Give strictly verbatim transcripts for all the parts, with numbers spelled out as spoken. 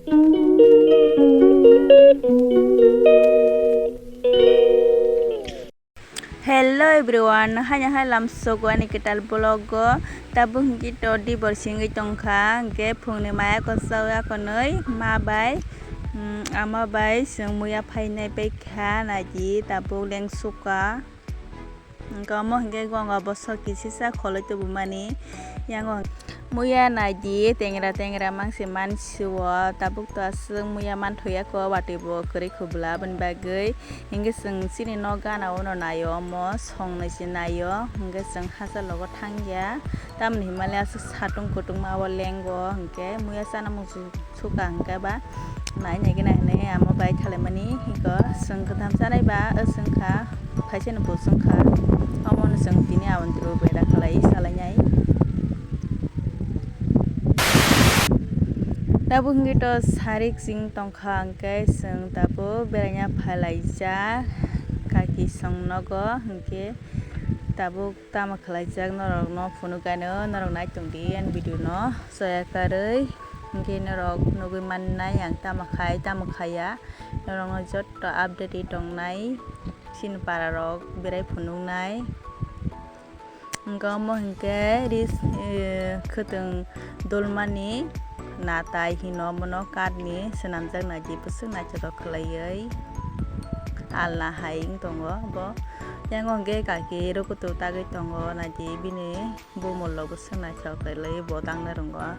Hello everyone, haino hai lamsogo ani kwtal vlog o. Tabuk hwnkhe to dibor singwi tongkha, hwnkhe phungni maya kwchao yakonwi ma bai, mm, ama bai chwng muya phainai bai kha, naidi tabuk lengsuka. Hwnkhe omo hwnkhe gonga bosok kisisa kholoi tubumani yango. Muya naidi tengra tengra mangsi mansi o, tabuk to aswk muya manthoya ko watwi bo kwrwi khubla aboni bagwi. Hwnkhe chwng chini nok gana o no naio, omo songnwi se naio, hwnkhe chwng hachalogo thangya, tamoni hinmale aswk satung kutung ma o lengo, hwnkhe muya chana muchung suka hwnkhe ba nai nai gana hinwi amo bai thalaimani, hwnkhe chwng kwtham chanai ba o chwngkha, phaisano bo chwngkha, omono chwng tini aboni turu bera khlai salainai. Tabuk hwnkhe to sarik ching tongkha, hwnkhe chwng tabuk beraina phalaijak kaki song nogo, hwnkhe tabuk tamo khlaijak norokno phunukgano, norok naitongdi ani video no soya karwi, hwnkhe norok nugwi mannai ang tamo khai tamo khaiya, norokno jotto update tongnai chini para rok berai phunuknai. Hwnkhe omo hwnkhe ris, eh, khwtwng dulmani natai hino, omono kath ni swnamjak, naidi bwswk naithotok khlaiwi alna hai wng tongo bo. Yango hwnkhe kaki rukutu tagwi tongo, naidi bini bumul rok bwswk naithok khlaiwi bo tangna rwngo.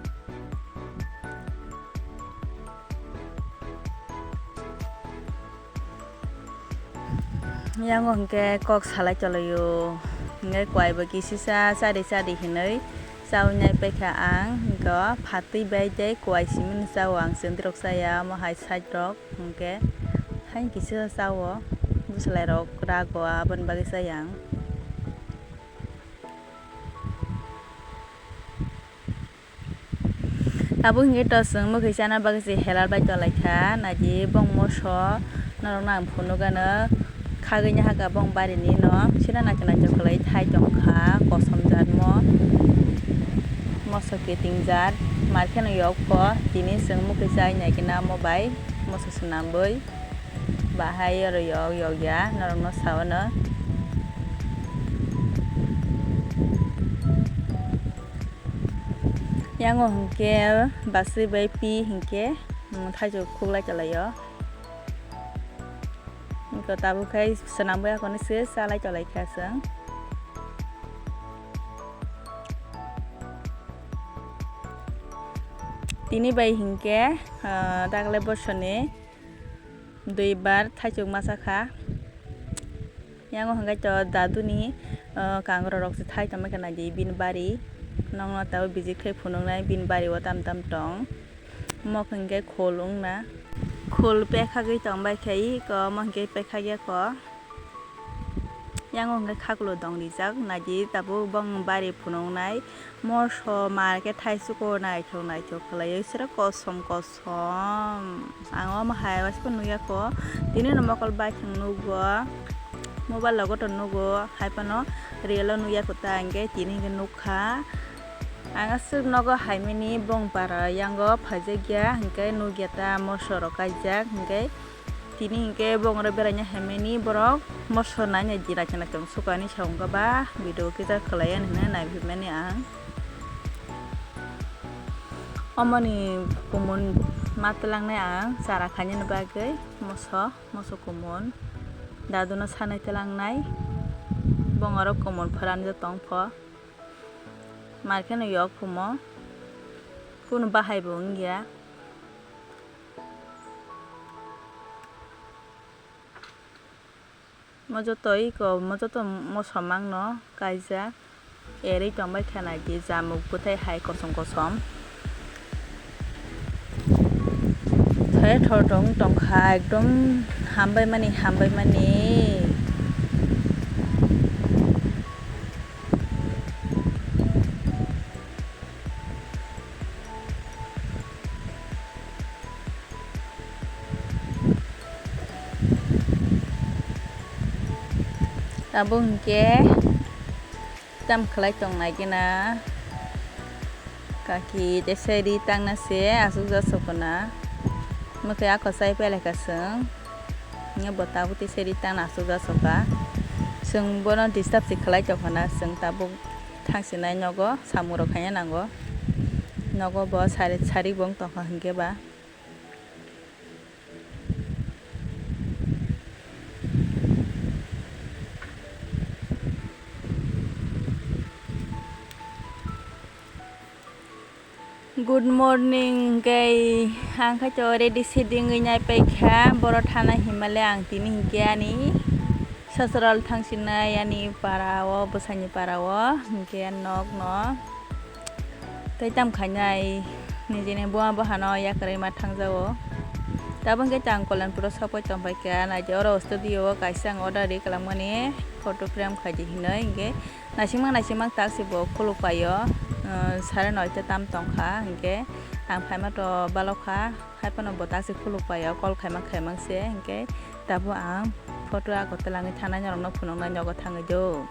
Yango hwnkhe kok salai tonglaio, hwnkhe kwai bo kisisa chadi chadi hinwi chaui nai paikha ang, hwnkhe phatwi bai tei kwai simi no chao ang, chwngdrok chaya omo hai side rok, hwnkhe haino kisisa chao bwswlai rok rago aboni bagwi chaya ang. Tabuk hwnkhe to chwng mwkhwi chana bagwi se helal bai tonglaikha, naidi bong moso norokno ang phunukgano khagwi nahakha bong barini no, sina naithok naithok khlai thai tongkha kosom jat mo, moso kiting jat, mar kheno yokpho tini chwng mwkhwi chai naikhe namo bai moso swnambwi. Bahai oro yok yok ya norokno saono. Yango hwnkhe basui bai pi hwnkhe, mm, thaichuk khuklai tonglaio. Hwnkhe tabuk khai swnam bai akhorni se chalai tonglaikha chwng. Tini bai hwnkhe, ah, dagle bosoni dui bar thaichuk masa kha. Yango hwnkhe to daduni, ah, kangrorok se thai tongma khe naidi bini bari. Nokno tabuk visit khai phunuknai bini bari o tam tam tong. Omo hwnkhe khol wngna. Khol pekhagwi tongbai khe iko, omo hwnkhe pekhagya ko. Yango hwnkhe khakulo dong rijak, naidi tabuk bong bari phunuknai. Moso mar khe thaichuko naithok naithok khlaiwi sero kosom kosom. Ang omo hai waisa nukya kho. Tini no mokol bai thwng nukgo. Mobile logo to nukgo. Hai phano real o nukya kho ta hwnkhe tini hwnkhe nukha. Ang aswk nogo haimani bong para yango phaijakya hwnkhe nukya ta moso rok kaijak hwnkhe. Tini hwnkhe bongoro beraina haimani borok moso naina jira kheno tong sukani sa wngkha ba video kisa khlai ani hwnwi naiphimani ang. Omoni kumun ma twlangnai ang chara khainani bagwi moso, moso kumun daduno sanai twlangnai bongoro kumun phwranjak tongpho mar kheno yok phumo kunu bahai bo wngya. Mo joto iko, mo joto moso mangno kaijak, erwi tongbai kha naidi jamuk bwthai hai kosom kosom. Thaya thor tong tongkha, ekdom hambai mani, hambai mani. Abo hwnkhe tam khlai tongnai gina kaki tei seri tangna se aswk jasokna. Mwtai ako chai pelaikha chwng. Nge bo tabuk twi seri tang aswk aswk kha. Chwng bono disturb se khlai tongkha na, chwng tabuk thang sinai nogo samung rok khaina nango. Nogo bo sari, sari bo wng tongkha hinkhe ba. Good morning, kei ang khe to ready seding wi nai paikha, boro thana himale ang tini hinkhe ani sasral thangsinai ani para o, bwsani para o, hinkhe nok no tei tam khainai nijini buma bwhano yakarwi ma thangjago. Tabuk khe ang Kolanpuro sokpai tongpaikha, naidi oro studio o kaisa ang order ri kwlangmani photo frame khaidi hinwi hinkhe. Naisingma naisingma taksi bo khuluk paio, uh, sare noita tam tongkha, hinkhe ang phaima to balokha, haiphano bo taksi khuluk paio, call khaima khaimang se, hinkhe tabuk ang photo ako twlangwi thanai norokno phunuknai nogo thangwi do.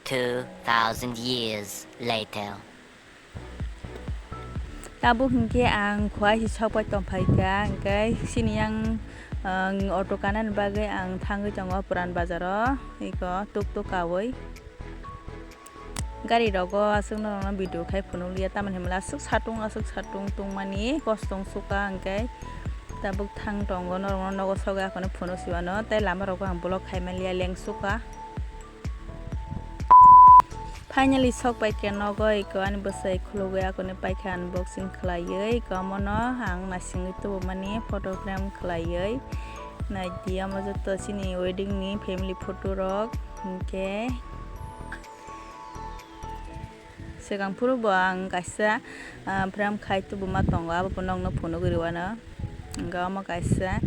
Two thousand years later. Tabuk hinkhe ang khwai si sokpai tongphaikha, hinkhe chini yang, ang auto kanani bagwi ang thangwi tongo Puran Bazaro, eko tuk tuk kaui. Gari rogo aswk norokno video khai phunukliya, tamoni hwnmale aswk satung, aswk satung tungmani kosong sukha, hinkhe tabuk thang tongo norokno nogo sogwi akhorni phunuk sibano, tei lama rogo ang vlog khai manliya, leng sukha. Finally sok pai khe nogo, eko ani bwsai khulugwi akoni paikha unboxing khwlaiwi, eko omono ang naisingwi tubumani photo frame khwlaiwi. Naidi, omo joto chini wedding ni family photo rok, hinkhe swkang phuru bo ang kaisa, ah, frame khai tubuma tongo, abo bo nokno phunugwi rwano, hinkhe omo kaisa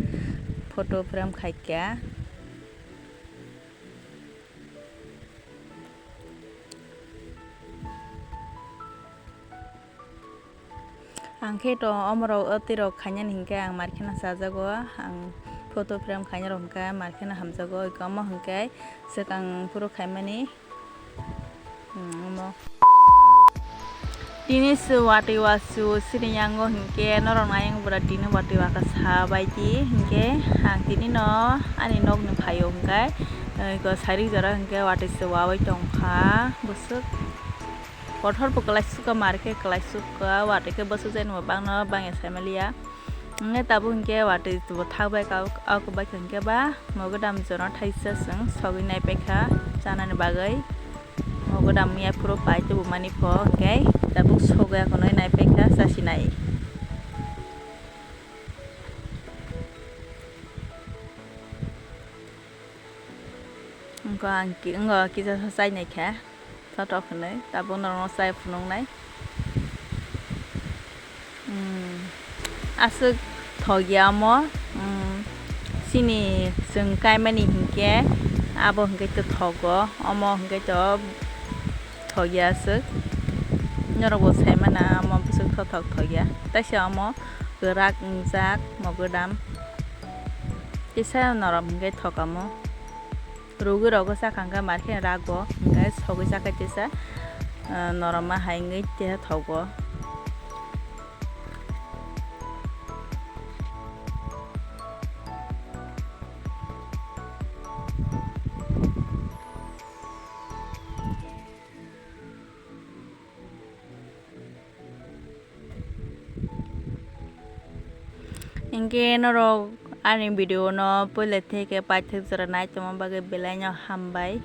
photo frame khaikha. Ang khe to omorok, o twi rok khainani hinkhe ang mar kheno chajago, ang photo frame khainai rok hinkhe mar kheno hamjago, eko omo hinkhe swkang phuru khaimani, hmm, omo. Tini se watwi wasu sini yango hinkhe norok nayang bwra tini watwi waka sa bai di hinkhe ang tini no ani nokni phaio hinkhe, eh, eko sairik jora hinkhe watwi se wawi tongkha bwswk kothor bo kwlai sukha mar khe kwlai sukha watwi khe bwswk jani bo bangno bangya sai maliya. Hinkhe tabuk hinkhe watwi bo thak bai kha, o kwbai kha hinkhe ba mogodam jono thaisa chwng sogwi nai paikha chanani bagwi. Mogodam yaphuru pai tubumani pho hinkhe tabuk sogwi akhonwi nai paikha chasinai. Wngkha ang ki-, wngkha kisa sa chai nai kha, thothok hwnwi, tabuk norokno chai phunuknai. Hmm, aswk thok ya omo, hmm, chini chwng kaimani hinkhe abo hinkhe to thogo, omo hinkhe to thok ya aswk. Norok bo sai mano omo bwswk thothok thok ya, taisa omo kwrak wngjak mogodam. Kisa norom hinkhe thok omo. Rugwi rogo chakha hinkhe mar khe rago, hinkhe sogwi chakha kisa, ah, noroma hai wngwi kisa thogo. Hinkhe norok ani video no puila theke paithak jora nai tongma bagwi belai no hambai.